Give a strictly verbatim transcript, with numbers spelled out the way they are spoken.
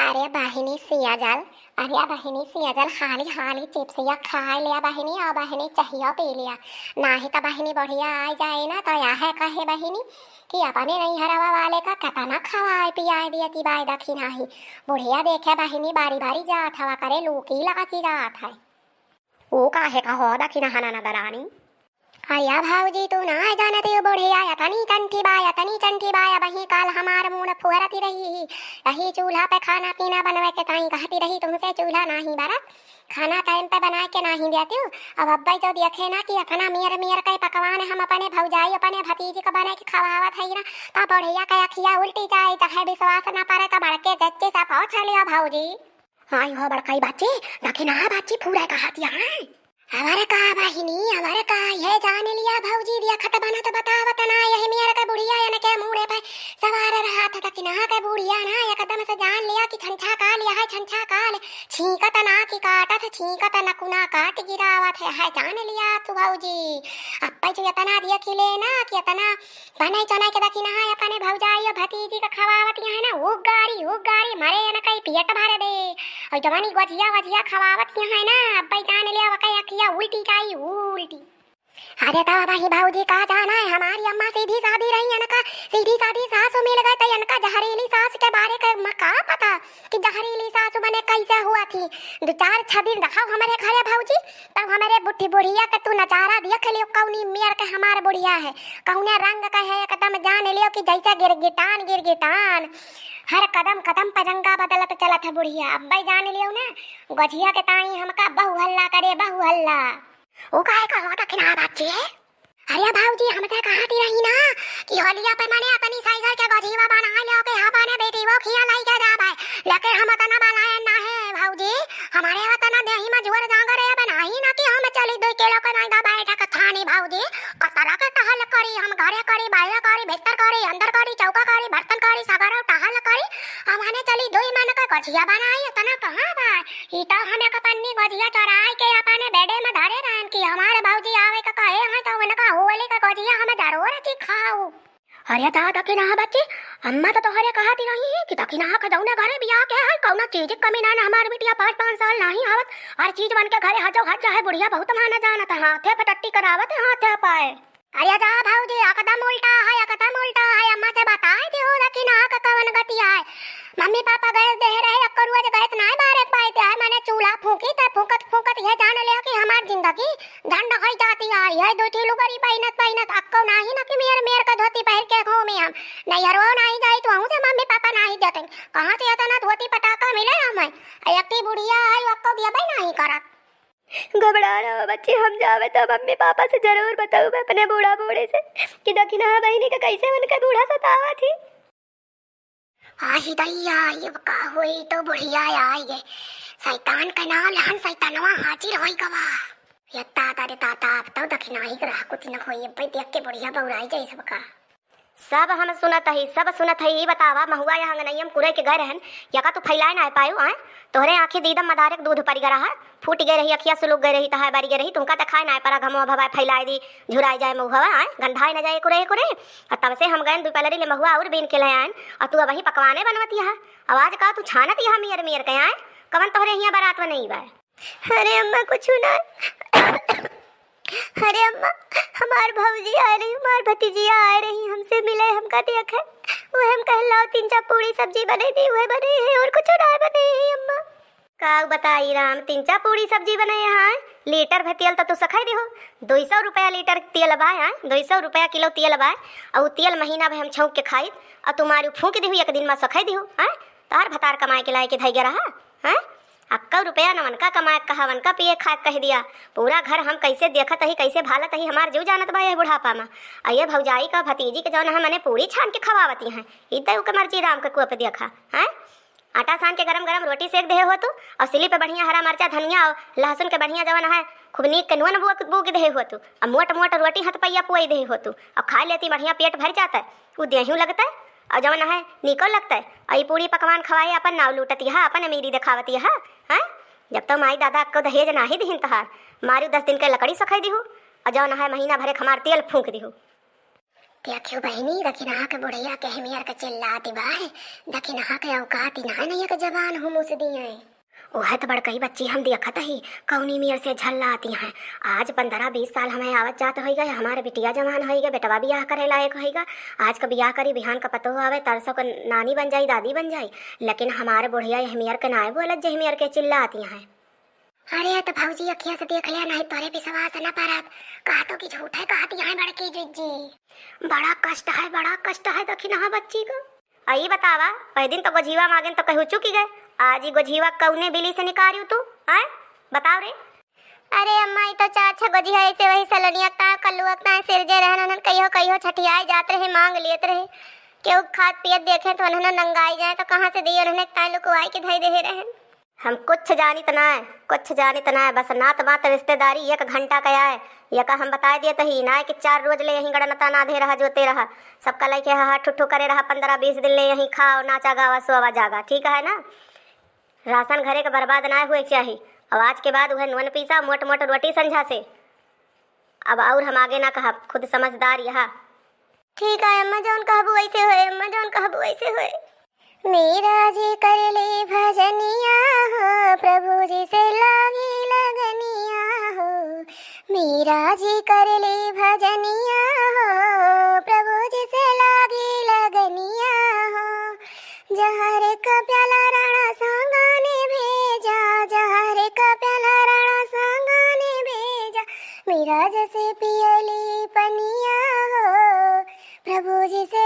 अरे बहिनी सियाजल, अरे बहिनी सियाजल, हाली हाली चिप्सिया खाइ लिया बहिनी, अउ बहिनी चाहियो पी लिया, नाहीं त बहिनी बुढ़िया आइ जाए ना त यह कहे बहिनी कि अपने नैहरवा वाले का केतना खवाए पियाए दिया कि बाय दखिनही। बुढ़िया देखे बहिनी बारी बारी जात हवा करे, लूकी लागी जात है। ऊ काहे का हो दखिनहा ननद रानी? अरे भौजी, तू ना जानत हो, बुढ़िया अतनी चंठी बा, अतनी चंठी बा। अबहीं काल हमार मूड़ फुहरती रही ही, यही चूल्हा पे खाना पीना बनवे के ताई कहती रही, तुमसे चूल्हा नाहीं बरत, खाना टाइम पे बनाए के नाहीं देती हो। अब अब्बे जो देखे ना कि अतना मेर मेर के पकवान हम अपने भौजाई, अपने भतीजी को बना के खवावत है ना, तब बुढ़िया के अखिया उल्टी जाए, चाहे विश्वास ना परे तो बड़के जच्चे से पहुँच लिया भौजी। आई हो बड़कई बच्ची, दखिनहा बच्ची फूरे कहतिया है। अवर का बहिनी, अवर का, ये जान लिया भौजी, देखत बनत बतावत ना, यही मेर के बुढ़िया इनके मूड़े पे सवार रहत है। दखिनहा के बुढ़िया ना एकदम से जान लिया कि छंछा काल यह है, छंछा काल। छींकत ना कि काटत, छींकत नकुना काट गिरावत है, है जान लिया तू भौजी। अब्बे जो इतना देख ले ना कि इतना बने चना के दखिनहा अपने भौजाई अउ भतीजी का खवावत यहाँ ना, उगारी, उगारी, मरे न कई पेट भर दे। अउ जवानी गजिया, वजिया खवावत यहाँ ना, अब्बे जान ले, अबके अखिया उल्टी जाई, उल्टी। अरे तब अबही भौजी का जाना है, हमारी अम्मा सीधी सादी रही, इनका सीधी सादी सास मिल गए, तो इनका जहरीली सास के बारे के म-, का पता कि जहरीली सास मने कैसे हुआ थी। दो चार छह दिन रहो हमारे घरे भौजी, तब हमरे बुढ़ी बुढ़िया के तू नजारा देख लियो, कौनी मेर के हमार बुढ़िया है, कौने रंग के है, एकदम जान लियो कि जैसे गिरगिटान, गिरगिटान। हर कदम कदम पर रंगा बदलत चलत है बुढ़िया। अब्बे जान लियो ना, गजिया के ताई हमका बहु हल्ला करे, बहु हल्ला। ऊ काहे का होता कि ना बच्चे? अरे भौजी, हम तो कहती रही ना कि होलिया पे मने अपनी साइकिल के गजीवा बना लो के अपने बेटी वो खिया लाई के जाबे, लेकिन हम तो ना बनाए ना है भौजी, हमारे वतन देही में जोर जागर है बनाई ना कि हम चली दो किलो के मैदा बैठक थानी भौजी, कतरा के टहल करी, हम घरे करी, बाहर करी, भीतर करी, अंदर करी, चौका करी, बर्तन करी, सगरो टहल करी, हम हने चली दो मन के गजिया बनाई, इतना कहाँ बा? ई तो हम एक पन्नी गजिया चोराई के अपने बेडे में धरे रहन कि हमारे भौजी आवे के कहे हैं तो उनका होली के गजिया हम जरूर चिखाऊ। अरे दादा के ना बच्ची, अम्मा तो तोहरे कहती रही है कि दखिनहा के जौने घरे बियाह के है, कौनो चीज के कमी ना, ना हमार बिटिया पाँच, पाँच साल नाहीं आवत, हर चीज बन के घरे हजो हज है, बुढ़िया बहुत माना जानत है, हाथे पे टट्टी करावत है, हाथे पाए। अरे जा भौजी, एकदम उल्टा है, एकदम उल्टा है। अम्मा से बताए थे हो कि ना का कवन गति है। मम्मी पापा गैस दे रहे, अक्को रोज गैस नाय बारे पाए थे, माने चूल्हा फूकी त फूकत फूकत ये जान ले कि हमार जिंदगी झंड होई जाती है। ये दो ठी लुगरी पहिनत पहिनत अक्को नाही ना कि मेर मेर का धोती पहिर के घूमे हम। नैहरवा नाही जाई तो से मम्मी पापा नाही देते। कहाँ से इतना धोती पटाका मिले हमें? अ, एक बुढ़िया है, अक्को दिया भाई नाही करत। घबरा रहो बच्ची, हम जावे तो मम्मी पापा से जरूर बताऊबे अपने बूढ़ा बूढ़ी से कि दखिनहा बहिनी के कैसे उनके बूढ़ा सतावा थी। आही दैया, ये का होई तो बुढ़िया आई गए। शैतान का नाम लहन शैतानवा हाजिर होई गवा। ये ताता रे ताता, अब तो दखिनाही के रहा कुछ न होई, अब देख के बुढ़िया बौराई जाई सबका। सब हम सुनत हई, सब सुनत हई। ई बतावा, महुआ या अंगनैया में कुरई के गए रहन, या का तू फैलाए ना पायू, आय? तोहरे आँखी दीदम मदारे के दूध परि गए रहा, फूटि गए रही, अखिया सुलुक गए रही, तहाय बारी गए रही, तुमका देखाए ना परा, घमवा भवाए फैलाए दी, झुराए जाए मुहवा, आय? गंधाए न जाए कुरई कुरई। और तब से हम गए दुपहरी ले महुआ और बीन के ले आए, और तू अबही पकवाने बनवती है। आवाज का तू छानत यहाँ मियर मियर के, आय? कवन तोहरे हियाँ बारात में नहीं बा? अरे अम्मा, कुछ ना। अरे अम्मा, हमार भौजी आ रही, हमार भतीजिया आ रही, हमसे मिले, हमका देखे। वह हम कहला तीन चार पूरी सब्जी बने दी, वह बने है और कुछ ना बने है अम्मा। का बताई राम, तीन चार पूरी सब्जी बने है, लीटर भर तेल तो तू सखाई दिहो। दो सौ रुपया लीटर तेल बा, हाँ, दो सौ रुपया किलो तेल बा। और तेल महीना भर हम छौंक के खाई, और तुम्हारी फूंक दिहु, एक दिन में सखाई दिहु, हाँ। तार भतार कमाए के लाए के धैर्य रहा, हाँ। अक्का रुपया न वनका कमाए कहा, वनका पिए खाए कह दिया। पूरा घर हम कैसे देखत ही, कैसे भालत ही, हमार जीव जानत बा यह बुढ़ापा में। आ ये भौजाई का भतीजी के जौन है मने पूरी छान के खवावती हैं, ई तो के मर्जी राम के कुआ पे देखा, हैं? आटा सान के गरम गरम रोटी सेक देहे हो तू, और सिली पे बढ़िया हरा मरचा, धनिया और लहसुन के बढ़िया जवन है खूब नीक के नून बूक, बूक देहे हो तू, और मोट मोट रोटी हथ पैया पुआई देहे हो तू, और खा लेती बढ़िया पेट भर जाता है, वो देहू लगता है। और जवन है नीको लगता है, और ये पूरी पकवान खवाए अपन नाव लूटती है, अपन अमीरी दिखावती है, हैं? जब तो माई दादा अक्को दहेज नाही दिहिन तहार, मारू दस दिन के लकड़ी सखाई दिहू, और जौन है महीना भरे हमार तेल फूंक दिहू। या क्यों बहिनी, दखिनहा के बुढ़िया के हिमियर के चिल्लाती बाय, दखिनहा के औकात ही नाय, नहीं के जबान हूँ मुस दिए। ओहे त बड़कई बच्ची हम देखत ही, कौनी मियर से झल्लाती हैं। आज पन्द्रह बीस साल हमें आवत जात होइगा, हमारे बिटिया जवान होइगा, बेटवा बियाह करे लायक होइगा। आज का बियाह करी, बिहान का पतोह आवे, तरसों का नानी बन जाई, दादी बन जाई, लेकिन हमारे बुढ़िया यह मियर के नाय बोलत, जे मियर के चिल्लाती हैं। अरे त भौजी अखिया से देख लिया, नहीं तोरे विश्वास न परत। कहा तो कि झूठ है, कहती हैं बड़की जिज्जी। बड़ा कष्ट है, बड़ा कष्ट है दखिनहा बच्ची का। अई बतावा, वह दिन तो गोझीवा मांगेन तो कहू चुकी गए, आज ही गोझीवा कौने बिली से निकारियो तू, हैं? बताओ रे। अरे अम्मा, ई तो चार छह गोझिया ऐसे वही सलनिया ता कल्लुआ ता सिरजे रहन, उन्हन कहियो कहियो छठियाए जात रहे, मांग लेत रहे। केहू खात पियत देखे तो उन्हन नंगाई जाए तो कहाँ से दिए, उन्हन ताए लुकवाई के धई देहे रहन। हम कुछ जानित नाय, कुछ जानित नाय, बस नात मात रिश्तेदारी एक घंटा का आए, यका हम बताए दिए तही नाय कि चार रोज ले यहीं गड़नता नाधे रहा, जोते रहा, सबका लइके हा हा ठुठू करे रहा, पन्द्रह बीस दिन ले यहीं खाओ, नाचा गावा, सोवा जागा, ठीक है ना? राशन घरे के बर्बाद नाय हुए के चाही। अब आज के बाद उहे नून पीसा, मोट मोट रोटी संझा से। अब और हम आगे ना कहब, खुद समझदार यहा। ठीक है अम्मा, जौन कहबू वैसे होए, अम्मा जौन कहबू वैसे होए। मीरा जी कर ले भजनिया हो, प्रभु जी से लागी लगनिया हो। मीरा जी कर ले भजनिया हो, प्रभु जी से लागी लगनिया हो। जहर का प्याला राणा सांगाने भेजा, जहर का प्याला राणा सांगाने भेजा। मीरा जैसे पियली पनिया हो, प्रभु जी से